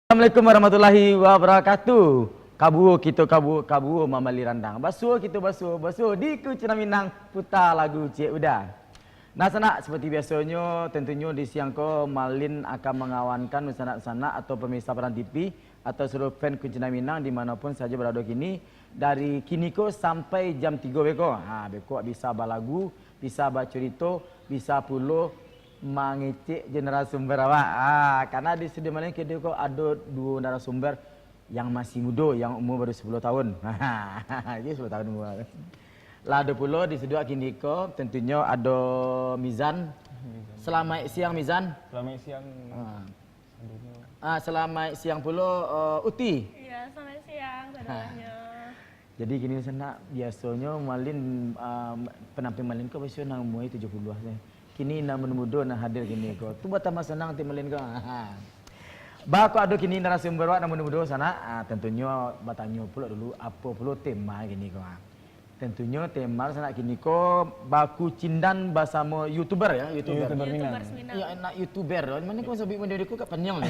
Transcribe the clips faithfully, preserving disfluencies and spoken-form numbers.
Assalamualaikum warahmatullahi wabarakatuh. Kabuo kito kabuo, kabuo mamali randang. Basuo kito basuo, basuo di Kucindan Minang, puta lagu Ciek Uda. Nah, sanak, seperti biasonyo, tentunyo di siang ko Malin akan mangawankan sanak-sanak atau pemirsa Padang T V atau seluruh fan Kucindan Minang di mano pun sajo barado kini, dari kini ko sampai jam tigo beko. Ha, beko bisa balagu, bisa bacurito, bisa pulo mangecek jo narasumber awak. Ha, karena di studio Malin kini ko ado duo narasumber yang masih mudo, yang umur baru sepuluh tahun. Jadi sepuluh tahun umur. Lah ado pulo di studio kini ko, tentunyo ado Mizan. Mizan. Selamat siang, Mizan. Selamat siang. Ha. Aduh. Ah, selamat siang pulo, eh, Uti. Iya, selamat siang, saudaranya. Jadi kini sanak, biasonyo Malin, ah, penampilan Malin ko biaso nan umur tujuh puluh lah. Kini nan mudo-mudo nan hadir kini ko. Tu batambah sanang ati Malin ko. Bako ado kini narasumber wak nan mudo-mudo sanak, ah, tentunyo batanyo pulo dulu, apo pulo tema kini ko, ah. Tentunyo tema sanak kini ko bakucindan basamo YouTuber, ya, YouTuber. YouTuber Minang. YouTubers Minang. Iya, anak YouTuber. Mano ko sabik model ko agak panjang lah.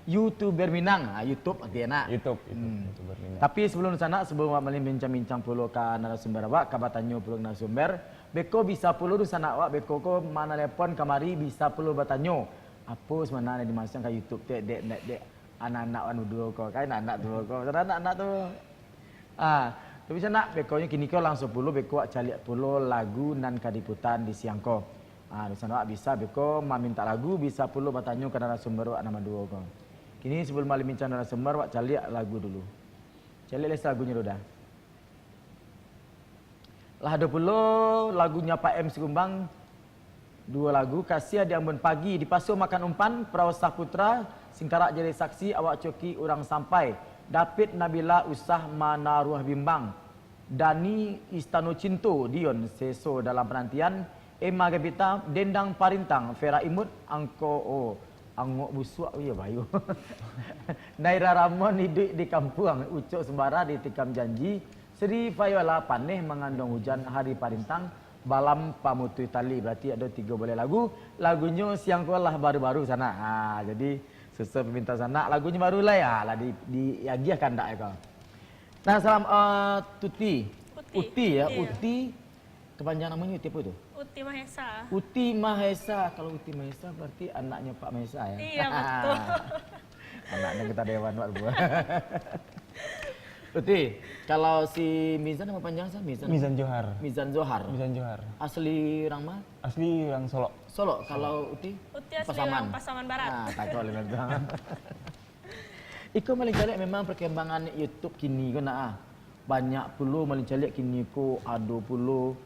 YouTuber Minang. Ah, YouTube arti anak. YouTube, YouTube, Hmm. YouTuber Minang. Tapi sebelum sanak, sebelum Malin bincang-bincang pulo ka narasumber awak, ka batanyo pulo ka narasumber, beko bisa pulo tu sanak awak, beko ko manalepon kamari bisa pulo batanyo. Apo sabananyo dimaksudkan ka YouTube tu, dek, dek, dek anak-anak wan duo ko, kan anak-anak duo ko, sanak anak-anak tu. Ah, tapi sanak, bekonyo kini ko langsuang pulo beko wak caliak pulo lagu nan ka diputa di siang ko. Ah, di sanak awak bisa beko mamintak lagu, bisa pulo batanyo ka narasumber wak nan duo ko. Kini sebelum Malin bincang narasumber, wak caliak lagu dulu. Caliak list lagunyo dulu dah. Lah ado pulo lagunyo Pak M Sikumbang, duo lagu, Kasiah di Ambun Pagi, Dipakso Makan Umpan, Perahu Saputra, Singkarak Jadi Saksi, Awak Coki Urang Sampai, David Nabila, Usah Manaruah Bimbang, Dani Istano Cinto, Dion Seso Dalam Penantian, Emma Gevita, Dendang Parintang, Vera Imut, Angko, oh, Angok Busuak, oh iyo, bayu. Naira Ramon, Iduik di Kampuang, Ucok Sembara, Ditikam Janji, Sri Viola, Paneh Mangandung Hujan, Hari Parintang, Balam Pamutuih Tali. Berarti ado tigo baleh lagu. Lagunyo siang ko lah baru-baru sanak. Ha, jadi, sesuai permintaan sanak, lagunyo baru lai. Ha, lah di, diagiah kandak ko. Nah, salam, eh, Tuti. Uti. Uti, ya, Iya. Uti. Kepanjangan namonyo Uti apo tu? Uti Mahesa. Uti Mahesa. Kalau Uti Mahesa berarti anaknyo Pak Mahesa, ya? Iya, betul. Anak anggota dewan, Pak, buah. Uti, kalau si Mizan nama panjang sa? Mizan. Mizan Johar. Mizan Johar. Mizan Johar. Asli urang ma? Asli urang Solok. Solok. Kalau Uti? Uti asli Pasaman. Urang Pasaman Barat. Ah, takut lah tu. Iko Malin caliak memang perkembangan YouTube kini ko nak ah. Banyak pulo Malin caliak kini ko ado pulo,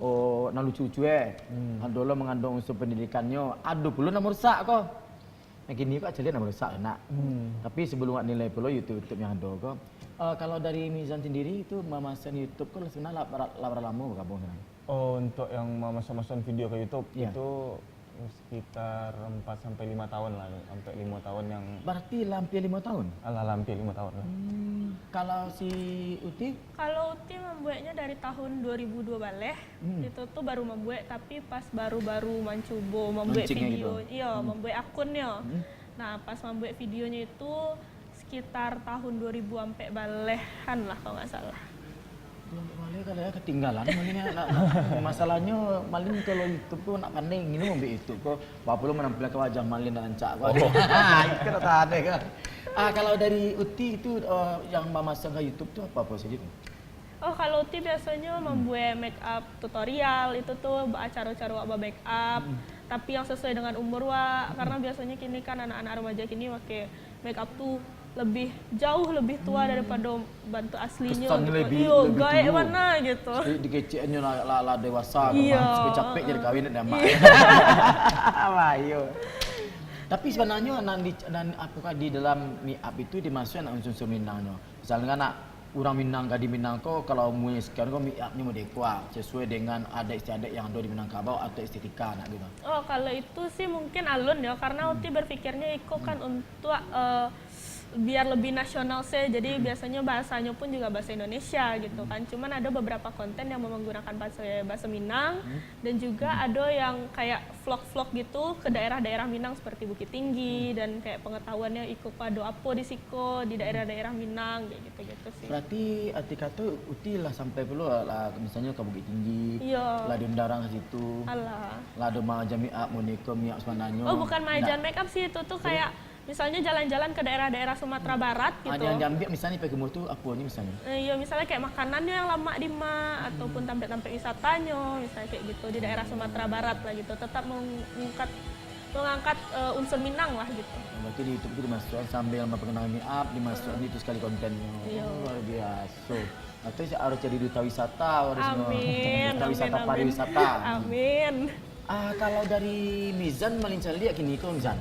oh, nan lucu-lucu eh. Hmm. Ado lo mangandung unsur pendidikannyo, ado pulo nan marusak ko. Nan kini ko caliak nan marusak nak. Hmm. Tapi sebelum wak nilai pulo YouTube, YouTube yang ado ko, eh, kalau dari Mizan sendiri itu mamasan YouTube ko sebenarnya lah, lah, lah lamo bergabung sebenarnya? Oh, untuk yang mamasan-masan video ke YouTube, Iya. itu sekitar empat sampai lima tahun lah, sampai lima tahun yang Berarti lah hampir lima tahun? Alah, lah hampir lima tahun lah. Hmm, kalau si Uti? Kalau Uti membuatnya dari tahun dua ribu dua baleh, Hmm. itu tuh baru membuat, tapi pas baru-baru mancubo membuat Launching-nya video, gitu. iya, Hmm. membuat akunnya. Hmm. Nah, pas membuat videonya itu sekitar tahun dua ribu ampek balehan lah, kalau nggak salah. Dua ampek baleh kalau ya ketinggalan, Malin ya, nak, nak. Masalahnyo, Malin kalau YouTube ko nak pandai, gini mau ambil YouTube ko, bapak lu menampilkan wajah Malin dan rancak ko. Oh. Itu nak tahan deh, kan. Ah, kalau dari Uti itu, eh, yang mamasan ke YouTube tu apa-apa saja tu? Oh, kalau Uti biasanya Hmm. membuat make up tutorial, itu tuh acara-acara wak make up, Hmm. tapi yang sesuai dengan umur wak, Hmm. karena biasanya kini kan anak-anak remaja kini pakai make up tuh lebih, jauh lebih tua Hmm. daripada bentuk aslinya Kesannya gitu. Lebih, Iyo, lebih gaek tua. Mana gitu. Di, dikeceknya lah, lah, lah dewasa, Iyo. Capek-capek jadi kawin dah, Mak. Iyo. Wah, iyo. Tapi sebenarnya nan di, nan apakah di dalam make up itu dimasukkan unsur-unsur Minangnyo? Misalnya kan nak, urang Minang, gadih Minang ko, kalau umurnyo sekian ko, make upnyo mode ko ah, sesuai dengan adat istiadat yang ado di Minangkabau atau estetika nak gitu. Oh, kalau itu sih mungkin alun ya, karena Hmm. Uti berpikirnya iko kan Hmm. untuk, eh, biar lebih nasional sih. Jadi biasanya bahasanya pun juga bahasa Indonesia gitu kan. Cuman ada beberapa konten yang menggunakan bahasa bahasa Minang, dan juga ada yang kayak vlog-vlog gitu ke daerah-daerah Minang seperti Bukittinggi, dan kayak pengetahuannya iko pado apo di siko di daerah-daerah Minang, kayak gitu-gitu sih. Berarti arti kato Uti lah sampai pulo lah, misalnyo ka Bukittinggi, Iya. lah diundang urang ka situ, Alah. lah ado mahajan make up, moniko make up sabananyo. Oh, bukan mahajan make up sih, itu tuh kayak misalnya jalan-jalan ke daerah-daerah Sumatera Barat Ah, gitu. yang diambil misalnya pakai motor tu apo ni misalnya? Eh, iya, misalnya kayak makanannya yang lamak di ma, ataupun tampek-tampek wisatanya, misalnya kayak gitu di daerah Sumatera Barat lah gitu, tetap mengangkat mengangkat eh, unsur Minang lah gitu. Berarti di YouTube tu dimasukkan sambil memperkenalkan make up, dimasukkan itu sekali kontennya. Iya. Oh, luar biasa. Atau harus jadi duta wisata, harus Amin. duta Amin, wisata amin. Pariwisata. Amin. Ah, kalau dari Mizan malincang liak kini ko Mizan.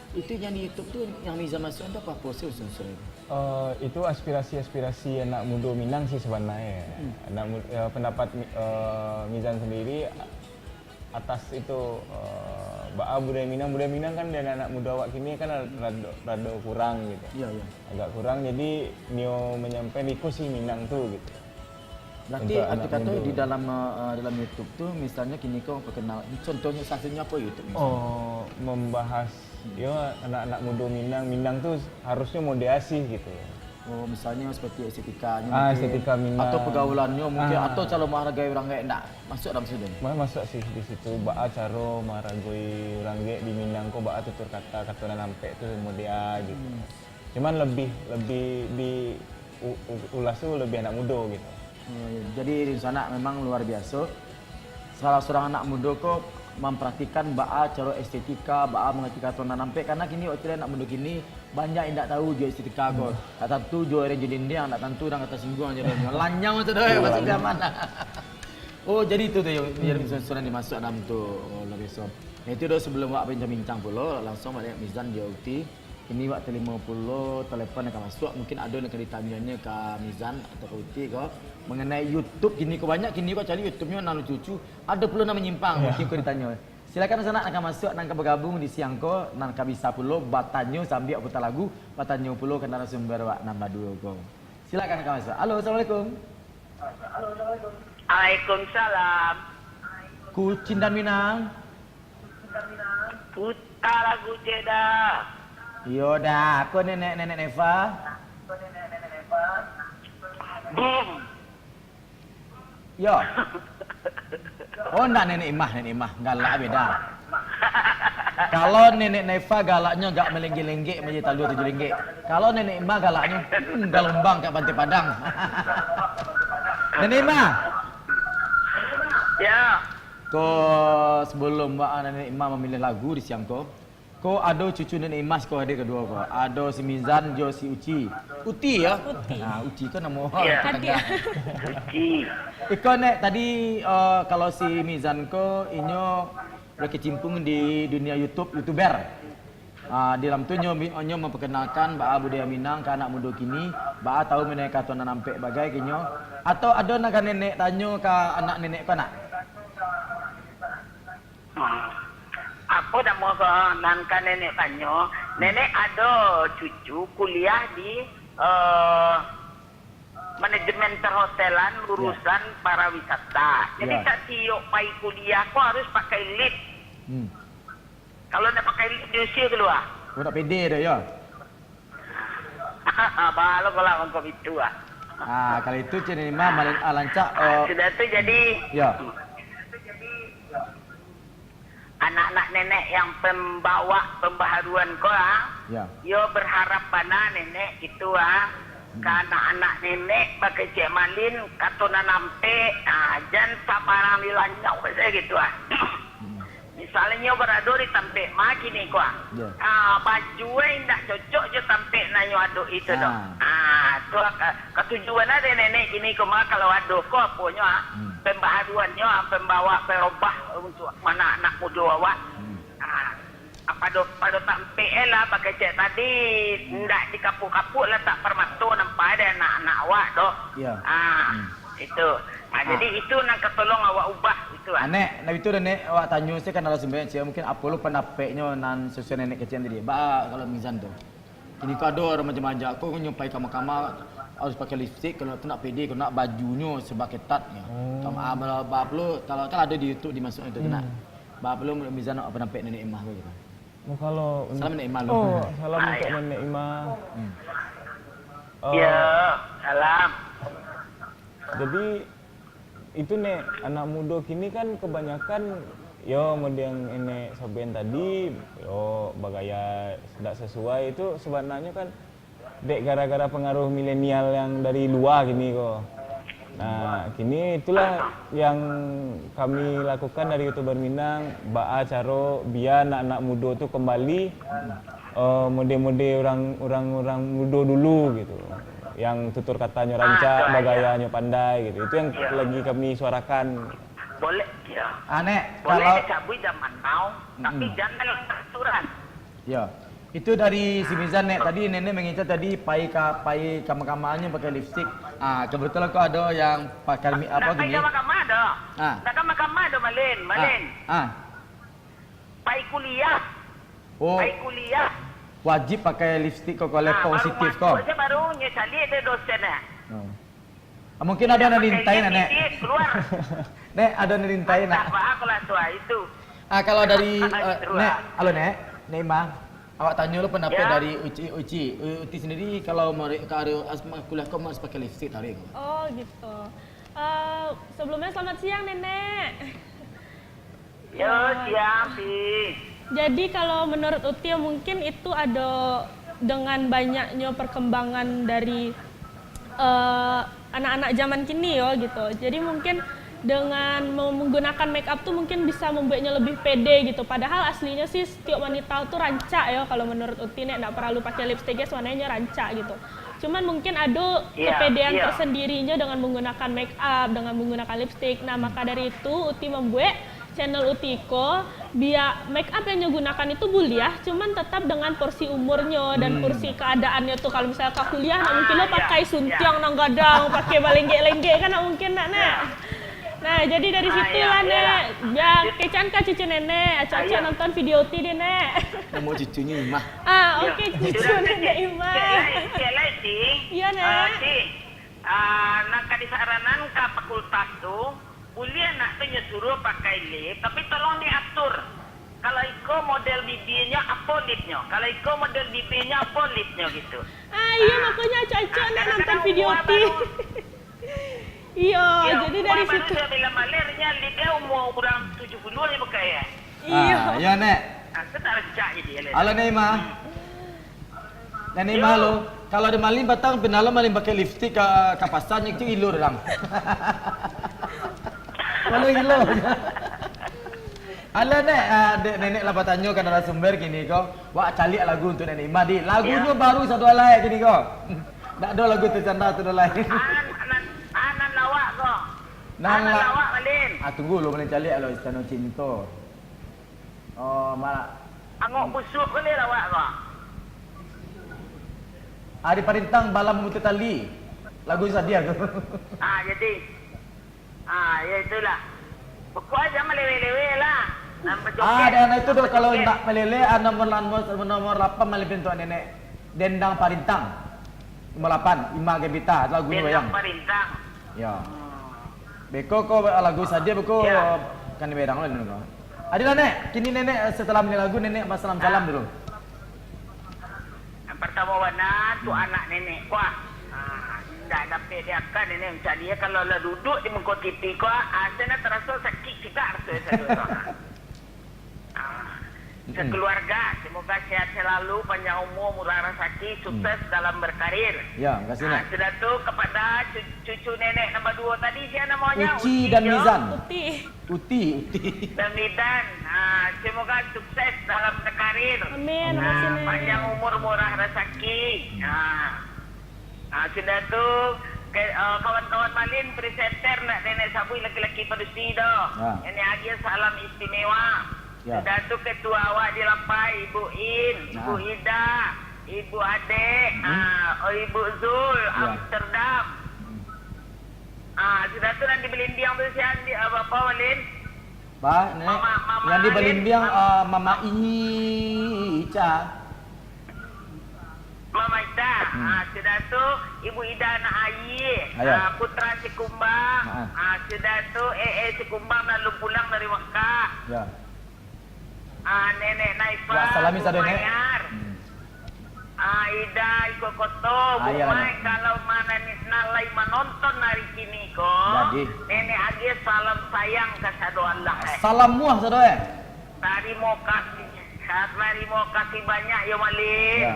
Itu yang di YouTube tu yang Mizan masukkan tu apa-apa sih unsur-unsur itu? Eh, itu aspirasi-aspirasi anak mudo Minang sih sebenarnya. Anak mu- eh, pendapat Mi- eh, Mizan sendiri atas itu eh, baa budaya Minang, budaya Minang kan dari anak mudo awak kini kan rado, rado kurang gitu. Iya, iya. Agak kurang, jadi nio menyampaikan iko sih Minang tu gitu. Berarti Untuk arti anak kata muda. Di dalam eh, dalam YouTube tu misalnya kini ko perkenal, contohnya salah satunya apa YouTube misalnya? Oh, membahas yo anak-anak mudo Minang, Minang tu harusnya model asih gitu. Oh, misalnya seperti estetikanya Ah, mungkin, estetika Minang. Atau pergaulannya mungkin, Ah. Atau cara menghargai orang lain, enggak masuk dalam situ. Ma- Masuk sih di situ, baa caro maragoi urang gek di Minang ko, baa tutur kata, kato nan ampek tu model gitu. Cuman lebih lebih di u- u- ulas tu lebih anak mudo gitu. Oh, iya. Jadi Rinsanak memang luar biasa. Salah seorang anak mudo ko memperhatikan baa caro estetika, baa mengerti kato nan ampek, karena kini waktu anak mudo kini banyak yang tak tahu jo estetika ko. Tak tantu jo orang jo dinding, tak tantu orang kata singguang jo orang. Lanyau tu dah maksud dia mana. Oh, jadi itu tu yang jadi susunan dimasuk dalam tu. Oh, luar biasa. Nah, itu dah sebelum awak bincang-bincang pulo, langsung balik Mizan dia Uti. Ini awak terima pulo telepon yang ka masuk. Mungkin ada yang ka ditanyanya ka Mizan atau ka Uti ko mengenai YouTube kini ko banyak kini ko cari YouTube-nyo nan lucu-lucu. Ada pulo nan menyimpang mungkin ko ditanya. Silakan sanak nan ka masuk, nan ka bergabung di siang ko, nan ka bisa pulo batanyo sambil putar lagu, batanyo pulo ka narasumber awak nan baduo ko. Silakan nan ka masuk. Halo, assalamualaikum. Waalaikumsalam. Kucing dan Minang. Putar lagu cek dah. Iyo dah, ko nenek-nenek Neva. Boom. Yo. Oh, ndak nenek Imah, nenek Imah. Galak beda. Kalau nenek Neva galaknyo agak melenggek-lenggek macam talua tujuh lenggek. Kalau nenek Imah galaknyo, hmm, galombang kat Pantai Padang. Nenek Imah. Ya. Ko sebelum Mbak Nenek Imah memilih lagu di siang ko, ko ado cucu Nenek Imah ko hadir kaduo ko. Ado si Mizan jo si Uci. Uti ya? Uti. Nah, Uci kan nama Ya. tetangga. Uci. Iko Nek, tadi eh, kalau si Mizan ko inyo berkecimpung di dunia YouTube, YouTuber. Ah, di dalam tu nyo, nyo memperkenalkan baa budaya Minang ka anak mudo kini, baa tahu mengenai kato nan ampek bagai kinyo. Atau ado nan ka nenek tanyo ka anak nenek ko nak? Hmm. Apa nama ko nan ka nenek tanyo? Nenek ado cucu kuliah di eh, manajemen perhotelan lulusan pariwisata. Jadi Ya. tak siok pai kuliah ko harus pakai lift. Hmm. Kalau ndak pakai lift diusir keluar. Oh, nak pede dah ya. Balo kalau mangko itu ah. Ah, kalau itu Cik Nenek Imah malin ah, lancak. Oh, Sudah tu jadi ya. Anak-anak nenek yang pembawa pembaharuan ko ah. Ya. Yo berharap bana nenek gitu ah. Ka anak-anak nenek bakecek malin kato nan ampek, ah, jan sabarang dilanyau saja gitu ah. Misalnyo berado di tampek ma kini ko ah. Ya. Ah, baju eh indak cocok jo tampek nan nyo ado itu doh. Ah. Ah, tu ah, ka- katujuan ado nenek kini ko ma kalau ado ko aponyo ah. Hmm. Pembaharuannyo ah, pembawa perubah untuk mana anak mudo awak. Hmm. Ah, pado pado tampek eh lah bakecek tadi, ndak dikapuk-kapuk lah tak permato nampak dek anak-anak awak tu. Ya. Ah, Hmm. itu. Ah, jadi itu nan katolong awak ubah itu ah. Anek, nah itu dah Nek, awak tanyo saya kan narasumber cik, mungkin apa lo pendapatnyo nan sesuai nenek kecil tadi. Ba kalau Mizan tu. Kini ko ado urang macam-macam, ko nyo pai kama-kama harus pakai lipstik, kalau tu nak pede, kalau nak bajunyo serba ketat nyo. Oh. Kama-, ah, ba-, ba-, perlu, kalau kan ado di YouTube dimasuak itu, nak. Hmm. Ba-, perlu Mizan nak apa nampak Nenek Imah ko gitu. Oh, kalau un-, Salam Nenek Imah lu. Oh, salam untuk Nenek Imah. Hmm. Eh, Ya, salam. Jadi, itu, Nek, anak mudo kini kan kebanyakan, yo, model yang Nenek sabuikan tadi, yo, bagaya dak sesuai. Itu sebenarnyo kan dek gara-gara pengaruh milenial yang dari lua kini ko. Nah, kini itulah yang kami lakukan dari YouTuber Minang, baa caro bia anak-anak mudo tu kembali, eh, mode-mode urang, urang-urang mudo dulu gitu. Yang tutur katanyo rancak, Ah, ya, ya. bagayanyo pandai gitu. Itu yang Ya. lagi kami suarakan. Boleh, ya. Ah, Nek, Boleh kalau dicabut zaman now, tapi Mm-mm. jangan yang peraturan. Ya. Itu dari si Mizan, Nek. Tadi Nenek mengincar tadi pai ka, pai kama-kamanyo pakai lipstik. Ah, kebetulan ko ado yang pakai mi-, apa Nak pai gini? kama-kama ado. Ah. Nak kama-kama ado, Malin, Malin. Ah. Ah. Pai kuliah. Oh. Pai kuliah. Wajib pakai lipstik ko, kalau Ah, baru positif masuk ko. aja baru nyo caliak dek dosen, eh. Oh. Ah, mungkin ado nan diintai, Nek. Keluar. Nek, ado nan diintai, Nak. Antah baa lah tu, ah, itu. Ah, kalau dari, Ah, eh, itu, Nek, ah. halo, Nek. Nek Imah, awak tanyo lo pendapat Ya. dari Uci, Uci. U-, Uti sendiri kalau mari-, ka ari as-, kuliah ko harus pakai lipstik, tarik. Oh, gitu. Eh, sebelumnya selamat siang, Nenek. Yo, Ya. siang, Pi. Jadi, kalau menurut Uti, mungkin itu ado dengan banyaknyo perkembangan dari, eh, anak-anak zaman kini, yo, gitu. Jadi, mungkin dengan mem-, menggunakan make up tu mungkin bisa membuatnya lebih pede, gitu. Padahal aslinya sih, setiap wanita tu rancak, yo, kalau menurut Uti, Nek, ndak perlu pakai lipstick, guys, warnanya rancak, gitu. Cuman mungkin ado Iya, kepedean iya. tersendirinyo dengan menggunakan make up, dengan menggunakan lipstick. Nah, maka dari itu, Uti membuat channel Uti ko, bia make up yang nyo gunakan itu buliah, cuman tetap dengan porsi umurnyo dan Hmm. porsi keadaannyo tu. Kalau misalnya ka kuliah, nak Ah, mungkin lo iya, pakai iya. suntiang nan gadang, pakai balenggek-lenggek kan, nak mungkin nak, Nak? Iya. Nah, jadi dari Ah, situ iya, lah, iyalah. Nak. Bia Iya. kecek an ka cucu Nenek, acok-acok Ah, iya. nonton video Uti deh, Nek. Nama cucunyo Imah. Ah, Iya. oke, cucu Sudah, Nenek Cik. Imah. Cik Lai, Cik Lai, Cik. Iya, Nek. Ah, Cik. Ah, nan ka disaranan ka fakultas tu, buliah nak tu nyo suruh pakai lip, tapi tolong diatur. Kalau iko model bibinyo, apo lipnyo? Kalau iko model bibinyo, apo lipnyo gitu? Ah, iya, Ah. makonyo acok-acok Ah, nak kadang-kadang nonton video umur Uti. baru. Iya, Iyo, jadi umur dari baru situ. Dah bilang balik, artinya lipnyo umur urang tujuh puluh ni pakai, ya? Iyo. Ah, iyo, Nek. Ah, tu tak rancak jadi, ya, Nek? Halo, Nek Imah. Hmm. Nenek Yo. Imah lo, kalau ado maling patang, pinalo maling pakai lipstik ka, ka pasa, nyo tu ilo urang. Maling ilo. Alah, Nek, ah, dek Nenek lah batanyo ka narasumber kini ko. Wak caliak lagu untuk Nenek Imah, di. Lagunyo Yo. baru satu alai kini ko. Ndak ado lagu tacanda tu alai. Anan, anan, anan lawak ko. Nah, Anan lah. lawak, Malin. Ah, tunggu lo, Malin caliak lo, Istana Cinta. Oh, malah. Angok busuak ko ni lawak ko. Ari Parintang, Balam Mutu Tali. Lagu Sadia tu. Ah, jadi. Ah, ya itulah. Pokok aja melewe-lewe lah. Nan bajoget. Ah, dan itu tu, kalau Bajoget. nak melele, ah, nomor, nomor, nomor lapan malah pintu nenek. Dendang Parintang. Nomor lapan, Ima Gempita, lagu ni Dendang bayang. Parintang. Ya. Hmm. Beko ko lagu Sadia beko Ya. kan berang lah dulu. Adilah, Nek, kini Nenek, eh, setelah mani lagu, Nenek basalam-salam Ah. dulu. Yang pertama bana tu Hmm. anak Nenek ko. Ah, indak dapek diakan Nenek mancari. Kalau lah duduk di muko T V ko, ah, asa nak taraso sakik cigak raso saya tu. Ah, Mm-mm. sekeluarga, semoga sehat selalu, panjang umur, murah rasaki, Hmm. sukses dalam berkarir. Ya, makasih, Ah, Nek. sudah tu kepada cu-, cucu Nenek nombor dua tadi, siapa namanya? Uci Uci dan jo? Mizan. Uti. Uti, Uti. Dan Mizan. Ah, semoga sukses dalam berkarir. Amin, Amin. makasih, Ah, Nek. panjang umur, murah rasaki. Ah. Ah, sudah tu, ke, ah, kawan-kawan Malin, presenter nak Nenek sabuik laki-laki padusi tu. Ah. Nenek agiah salam istimewa. Ya. Sudah tu ketua awak di Lapai, Ibu In, Ibu Ah. Ida, Ibu Adek, Hmm. ah, oh, Ibu Zul, Ya. Amsterdam. Hmm. Ah, sudah tu nan di Belindiang tu siapa, di, ah, Bapa Malin? Ba, Nek, Mama, Mama yang di Alin, Belindiang, Mama. ah, Mama Ica. Mama Ida, hmm. Ah, sudah tu Ibu Ida anak Ayi, ah, Putra Sikumbang, ah, sudah tu E E Sikumbang lalu pulang dari Mekah. Ya. Ah, Nenek Naifa, ya, salami sado, Nek. Hmm. Ah, Ida iko koto, ah, Bu Mai, kalau mana ni nan lai manonton hari kini ko, jadi, Nenek agiah salam sayang kasado alah, eh. Salam muah sado, eh. Tarimo kasih. Tarimo kasih banyak yo, Malik. Ya.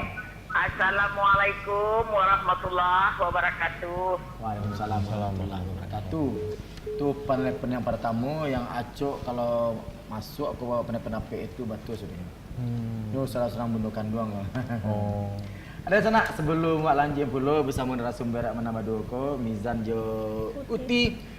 Assalamualaikum warahmatullahi wabarakatuh. Waalaikumsalam warahmatullahi wabarakatuh. Tu penelpon yang pertama yang acok kalau masuk ke penelpon itu batua sudah. Hmm. Nyo salah surang bundo kanduang. Oh. Ado sanak, sebelum wak lanjuik pulo bersama narasumber manambah duo ko, Mizan jo Uti.